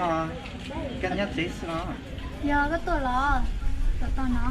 Koj nyob tsev xwb los? Yog koj tuaj los? Tuaj tau no.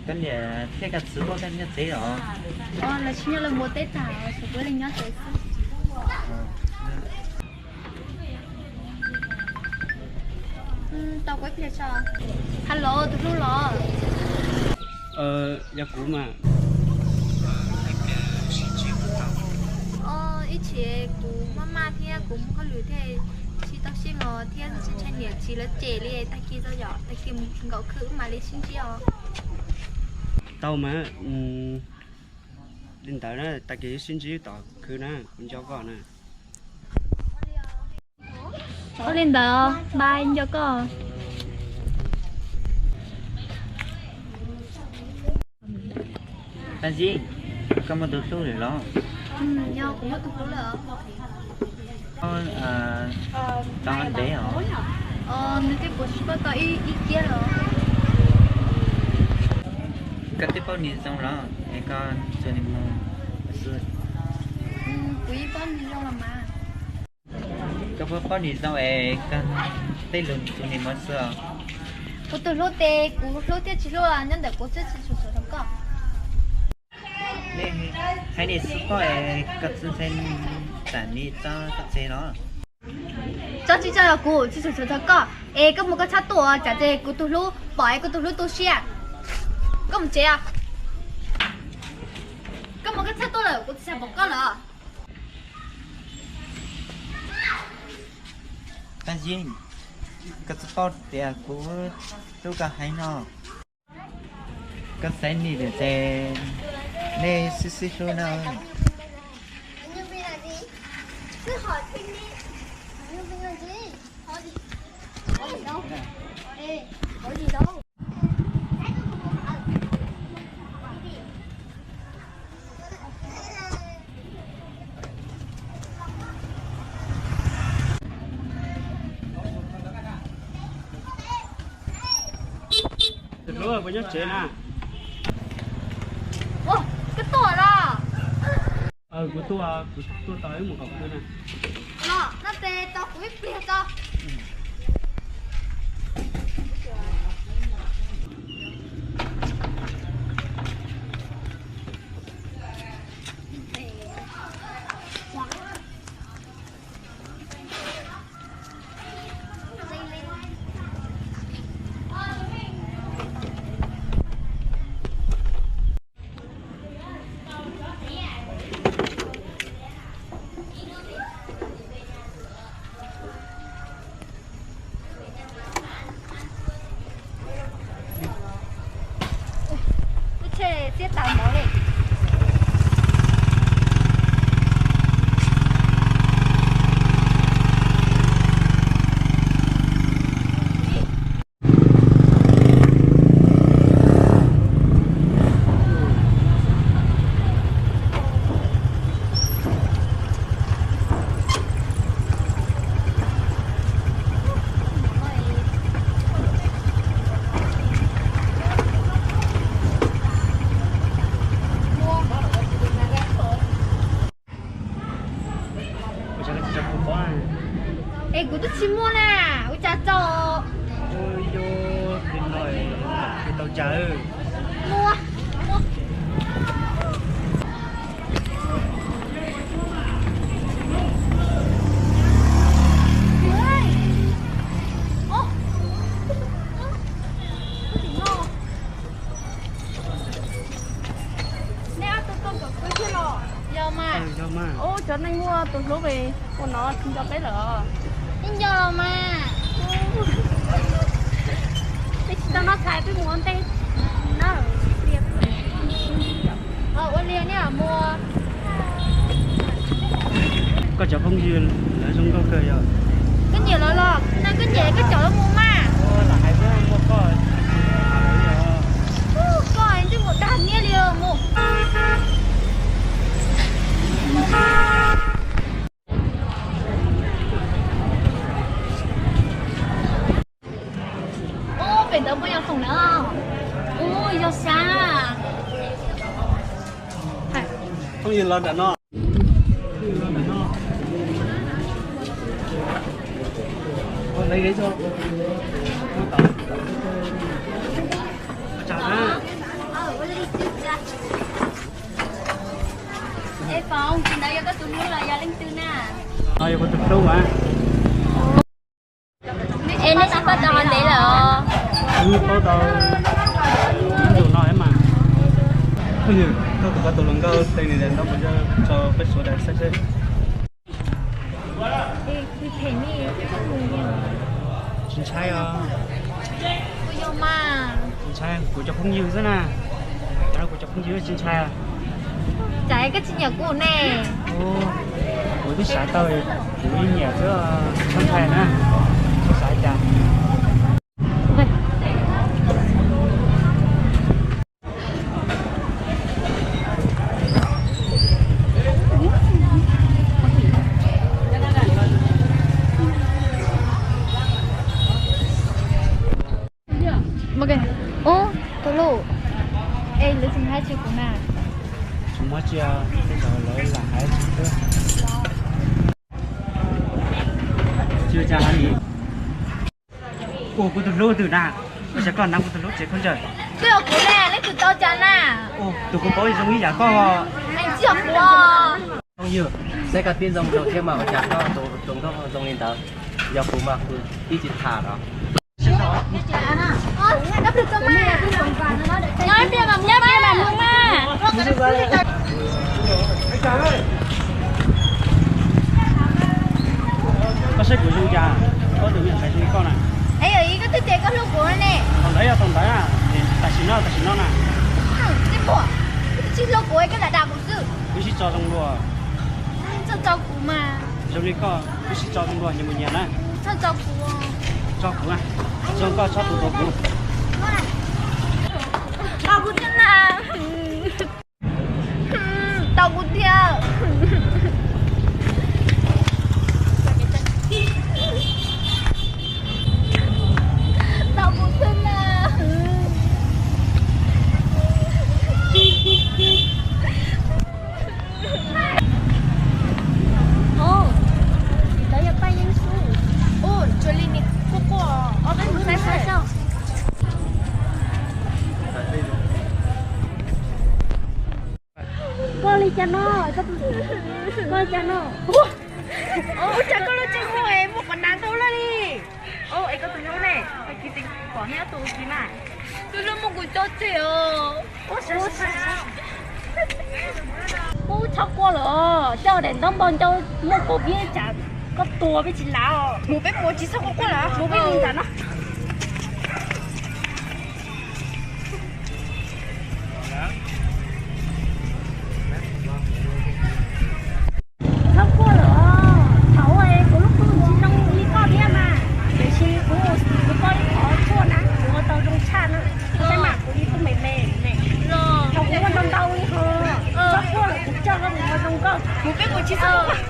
Koj niam thiab koj txiv puab nyob tsev los? Lawv tsis nyob, lawv mus teb tag, tshuav kuv ib leeg nyob tsev xwb. Hello, tus hlub los? Yog kuv mas. Ib chim kuv maj maj thiab kuv muaj hauj lwm thiab, tsis tau sib ntsib thiab ntshai niam txiv lawv cem li. Tag kis tau yom, tag kis mus nkaum khw wb mam li sib ntsib os. Tau mas, li ntawd na, tag kis wb sib ntsib tom khw na, kuv nco koj na. Ua li ntawd, bye, nco koj. Tag Yeej, koj muaj tus hlub lawm los? Yog, kuv muaj tus hlub lawm. Tau ntev os? Nws thiab kuv sib paub tau ib, ib kiab los. Koj twb paub nws zoo los es koj txuas nws mus xwb? Kuv yeej paub nws zoo los mas. Koj puas paub nws zoo es koj tej lus txuas nws mus xwb os? Kuv tus hlub ces kuv hlub thiab tsis hlub nyob ntawm kuv xwb, tsis tshua txog koj. Nej hais nej xwb koj es koj txwj ntxhais tam nim tso koj tsev los? Tso tsis tso yog kuv, tsis tshua txog koj. Es koj mus koj txhob tuaj, tsam ces kuv tus hlub pom es kuv tus hlub tu siab. Koj mus tsev os. Koj mus koj txhob tuaj lawm, kuv tsis xav pom koj lawm. Tag Yeej, koj tsis paub tias kuv hlub koj heev no. Koj xaiv nim lawm ces nej sib sib hlub na. Tus hlub puas nyob tsev na? Ua, koj tuaj los? Kuv tuaj, kuv tuaj tau ib mus kom kuv na. Los, no ces tos kuv ib pliag tso. Lub tsheb siab tas mov li. Es kuv twb tsis muaj na, ua cas tso. Ib tug tau cas. Muaj. Nej ob tug tuaj kom kuv thiab los? Yog mas. Ub, cov neeg muaj tus hlub es ua no tsis nco peb lawm. Yeej nco los mas. Peb tsis tau noj tshais, peb mus ua ntej na. Ua li nej mus. Koj cov phooj ywg lawv zoo nkauj kawg yog? Koj nyiam lawv los? Koj nyiam koj coj lawv mus mas. Koj ntsej muag dag niab li mus. Ub, pem ntawd puas yog khoom na? Ub, yog sab. Los nram no. Es Foom, tsis ntawd yog koj tus hlub los yog leej twg na? No yog kuv tus hlub mas. Es nej twb paub tau hov ntev lawm os? Twb paub tau ib ntus no mas. Koj tus, koj tus hluas nkauj tes nws ntau mus tso peb sawv daws saib seb. Tsis ntshai os. Tsis ntshai, kuv cov phooj ywg xwb na. Kuv cov phooj ywg tsis ntshai. Cas koj tsis nyiam kuv ne? Kuv twb xav tau kuv nyiam xwb, tsis ntshai na. Tsis xav cas. Ub, tus hlub, es lawv tsis hais tsis kuv na? Tsis muaj tsi, tej zaum lawv lam hais tsis xwb. Tsis ua cas hov ni. Ua kuv tus hlub twg na? Ua cas koj hnov kuv tus hlub tsev khaub ncaws? Twb yog kuv ne, leej twg tau cas na? Tus kuv paub zoo ib yam koj. Tsis yog kuv. Phooj ywg, saib koj tib zoo zoo thiab mas ua cas koj tus zoo li ntawd? Yog kuv mas kuv twb tsis tham los. Nyob ib pliag mas mus, nyob ib pliag mas mus mas. Koj saib kuv zoo cas, koj tus me ntxhais zoo li koj na. Es yog koj twb tias koj hlub kuv ne. Thaum ntawd yog thaum ntawd, tam sim no, tam sim no na. Tsis muaj, koj twb tsis hlub kuv, koj lam dag kuv xwb. Wb sib tso zoo dua. Txhob tso kuv mas. Zoo li koj, wb sib tso zoo dua, nyias mus nyias na. Txhob tso kuv. Tso kuv, tso koj, txhob tu tu kuv. Tau kuv thiab na. Tau kuv thiab. Tau kuv xwb na. Ub, lawv yog Paj Yeeb Xub. Ub, tsuas li nim quaj quaj, ob peb mus saib saib. Koj li cas no? Koj li cas no? Ua cas koj lub tsev muag es muaj qhov hnav ntau lawm li? Es koj tus hlub ne? Koj tus hlub muab kuv tso tseg os. Ub, txhob quaj lawm, coj daim ntaub npog ncauj muaj kua biab tsam koj tuag peb tsis lav os. Mus peb mus, tsis txhob quaj quaj lawm, mus peb mus ntawm no. Txhob quaj lawm, thaum ub kuv lub kua tsis zoo li koj thiab mas, tiam sis kuv, kuv koj ib qho tshuaj na kuv ua tau zoo tshaj na, koj saib mas kuv ib tug me me, thaum kuv ua ntau ntau li ho, txhob quaj lawm, kuv coj koj mus ua zoo nkauj, mus peb mus tsis txhob quaj.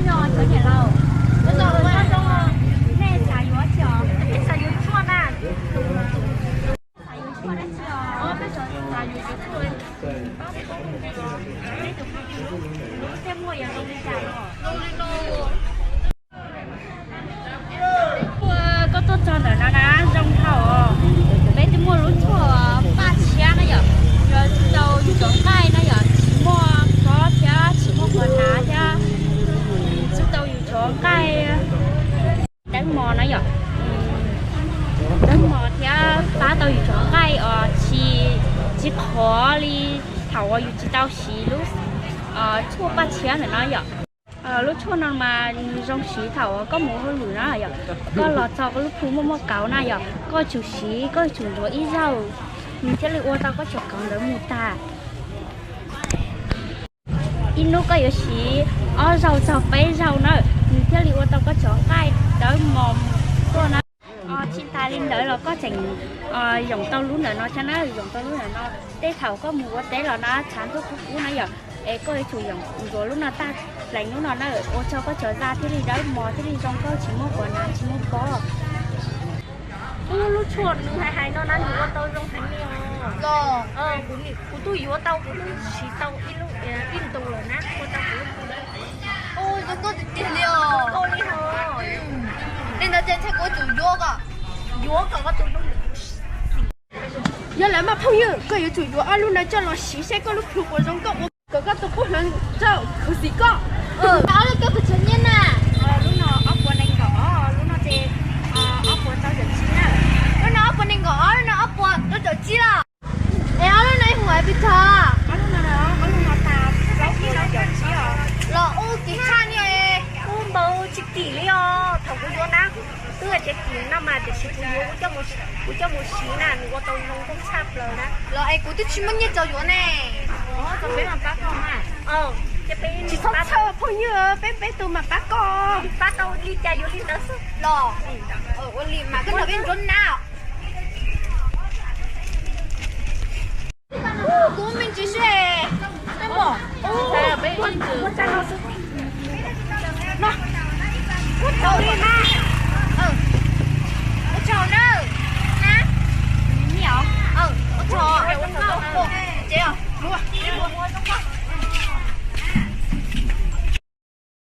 Nyob zoo cov niam laus, nyob zoo, nej xav yuav tsi os? Peb xav yuav tshuaj na. Xav yuav tshuaj dab tsi os? Peb xav yuav yuav tshuaj, peb tus phooj ywg lub thiaj muaj yog zoo li cas os? Koj tuaj txog ntawm no na zoo dhau os. Peb twb muaj lub tshuaj paj tshiab na yom, yuav tsis tau yus cov nqaij na yom, tsis muaj kob thiab tsis muaj kua hnav thiab, tsis tau yus cov nqaij. Dawb mos na yom, dawb mos thiab pab tau yus cov nqaij os, tsis, tsis qhuav li thaum uas yus tsis tau siv lub tshuaj paj tshiab ntawm no yom. Lub tshuaj no mas nws zoo siv thaum uas koj mus hauj lwm na yom, koj los txog koj lub plhu muaj muaj kauv na yom, koj tsum siv, koj tsum ntxuav ib zaug, nws thiaj li ua tau koj cov kauv ntawd mus tag. Ib hnub koj yuav siv ob zaug txog peb zaug na, nws thiaj li ua tau koj cov nqaij dawb mos tuaj na. Tsis tas li ntawd los koj tseem yoom tau lub ntawm no thiab na, yoom tau lub ntawm no. Tej thaum koj mus ua teb los na, tshav ntuj kub kub na yom, es koj yuav tsum yoom ntxuav lub no tag pleev lub no na, ua txog koj cov da thiaj li dawb mos thiaj li zoo nkauj, tsis muaj kua hnav tsis muaj kob. Ub, lub tshuaj nws hais hais no na nws ua tau zoo heev li os. Los, kuv twb yuav tau, kuv twb siv tau ib lub, ib ntus lawm na, ua tau kuv lub. Zoo nkauj tiag tiag li os. Zoo nkauj li hos. Li ntawd ces kuv yuav tsum yuav kom, yuav kom koj tus hlub. Yog lawm mas phooj ywg, koj yuav tsum yuav ob lub no coj los siv seb koj lub plhu puas zoo nkauj ua kom koj tus qub hluas nraug khuv xim koj. Ob lub koj puas tsawg nyiaj na? Lub no ob puas nees nkaum ob, lub no ces ob puas rau caum tsib na. Lub no ob puas nees nkaum ob, lub no ob puas rau caum tsib los. Es ob lub no ib hum pes tsawg? Ob lub no, ob lub no tas plaub puas rau caum tsib os. Los ub kim tshaj ni. Ub npau tsis kim li os, thaum kuv yuav na twb hais tias kim no mas tiam sis kuv yuav, kuv coj mus siv na nws ua tau zoo nkauj tshaj plaws na. Los es kuv twb tsis muaj nyiaj tso yuav ne. Tsis txhob txhawj phooj ywg, peb peb tus mas pab koj. Pab tau li cas yuav li ntawd xwb. Los ua li mas koj nrog peb ntsuab na. Kuv me ntsis seb. No, kuv tau li mas.